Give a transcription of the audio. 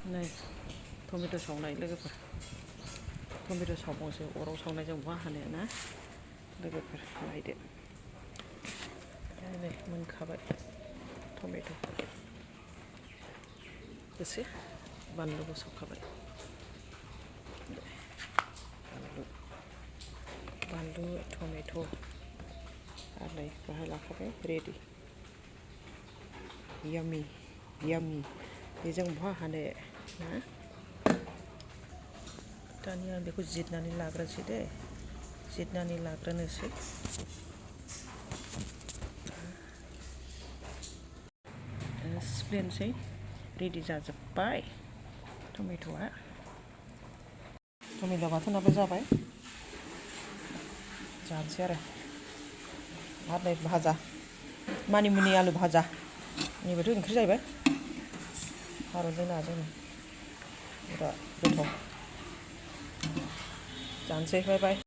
नै टमेट' सावनाय लोगोफोर टमेट' सावबावसो अराव सावनायजों बहा हानो ना लोगोफोर नायदो नै मोनखाबाय टमेट' दसे बानलुबो सावखाबाय बानलु टमेट' आरो नै बाहाय लाखाबाय रेडि याम्मी याम्मी बेजों बहा हानो ना दानिया आं बेखौ जिरनानै लाग्रोनोसै दे जिरनानै लाग्रोनोसै सिफ्लेनोसै रेडि जाजोब्बाय टमेट'आ टमेट' बाथोनाबो जाबाय जानोसै आरो नै भाजा मानिमुनि आलु भाजा नैबेथ' ओंख्रि जाहैबाय थारुनजों नाजों बिराद गोथाव जानोसै बाय बाय